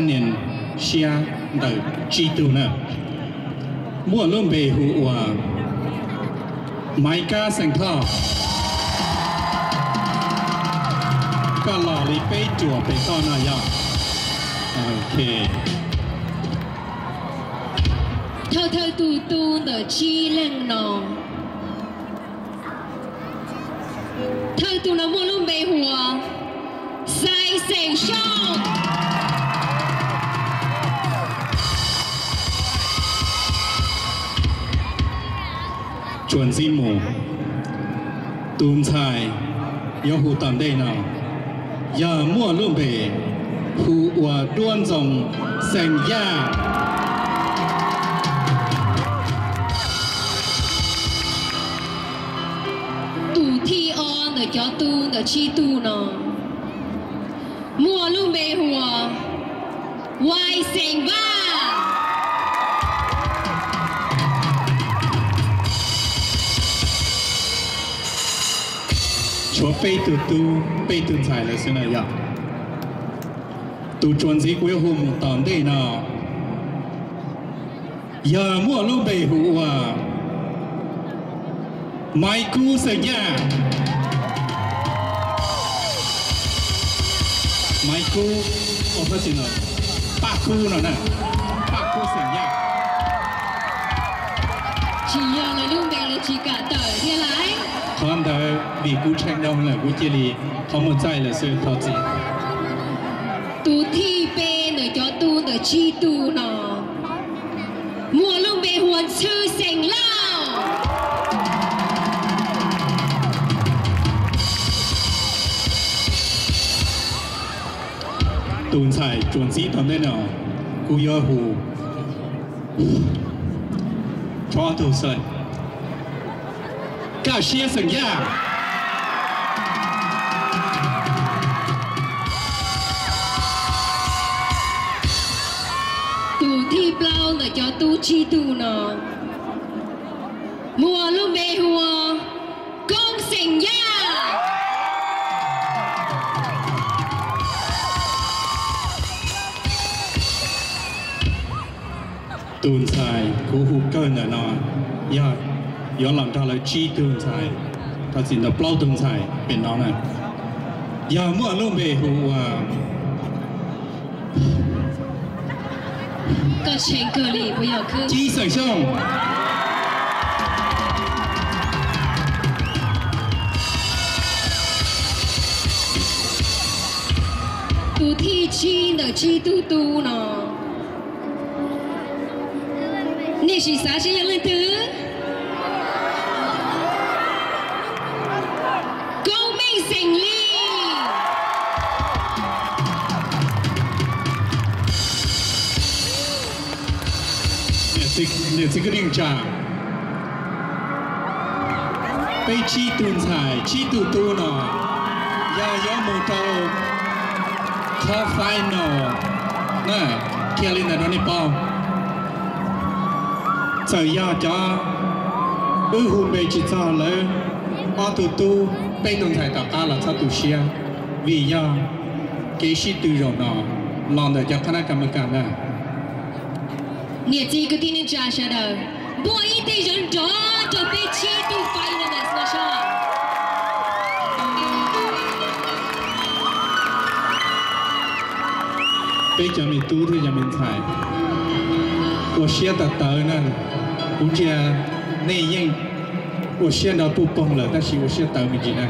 niam siab ntawm tsib tug na. Muaj lub npe hu ua Maiv Kab xeem Thoj. Koj los li peb cuam pem toj no yog. Ok. Thawj thawj tus tu ntawm tsib leeg no. Thawj tus no muaj lub npe hu ua Xais xeem Xyooj. Tsuas ntxiv mus, tus ntxhais yuav hu tom ntej no yog muaj lub npe hu ua Duab Ntxoo xeem Yaj. Tus thib ob ntawm cov tu ntawm tsib tug no muaj lub npe hu ua Vais xeem Vaj. Tshuav peb tug tub, peb tug ntxhais lawm xwb na yog. Tus tsuas ntxiv kuv yuav hu mus tom ntej no yog muaj lub npe hu ua Maiv Kub xeem Yaj. Maiv Kub, ua pab tsi no, Paj Kub no na, Paj Kub xeem Yaj. Tsis yog lawv lub npe lawv tsis kam tawm thiab laiv. Qhov ntawd vim kuv tshee dhau lawm kuv cia li qhov muag txaij lawm xwb, thov txim. Tus thib peb ntawm cov tu ntawm tsib tug no muaj lub npe hu ua Ntxhw xeem Lauj. Tus ntxhais tsuas ntxiv tom ntej no kuv yuav hu, tshuav ob tug xwb. Kaj Siab xeem Yaj. Tus thib plaub ntawm cov tub tsib tug no muaj lub npe hu ua Koob xeem Yaj. Tus ntxhais kuv hu kawg ntawm no yog yuav los nrog lawv tsib tug ntxhais, thov txim, ntawm plaub tug ntxhais pem no na, yog muaj lub npe hu ua Cib xeem Xyooj. Tus thib tsib ntawm tsib tug tub no, nej sim xav seb yog leej twg? Koob Meej xeem Lis. Niam txiv kwv tij neej tsa, peb tsib tug ntxhais tsib tug tub no yog yuav mus rau top final na, qhia li ntawd rau nej paub. Txawm yog cov wb hu npe tsis txog lawv ob tug tub, peb tug ntxhais tom qab los txhob tu siab, vim yog kev sib tw zaum no los ntawm cov qhab nab kas mas kas ntag. Niam txiv kwv tij neej tsa sawv daws, npuaj ib teg zov nrov rau peb tsib tug finalist no soj. Peb cov me tub thiab cov me ntxhais, ua siab tawv tawv na. Kuv ntsia nej yeej ua siab nrov puj poog lawm tab sis ua siab tawv me ntsis na.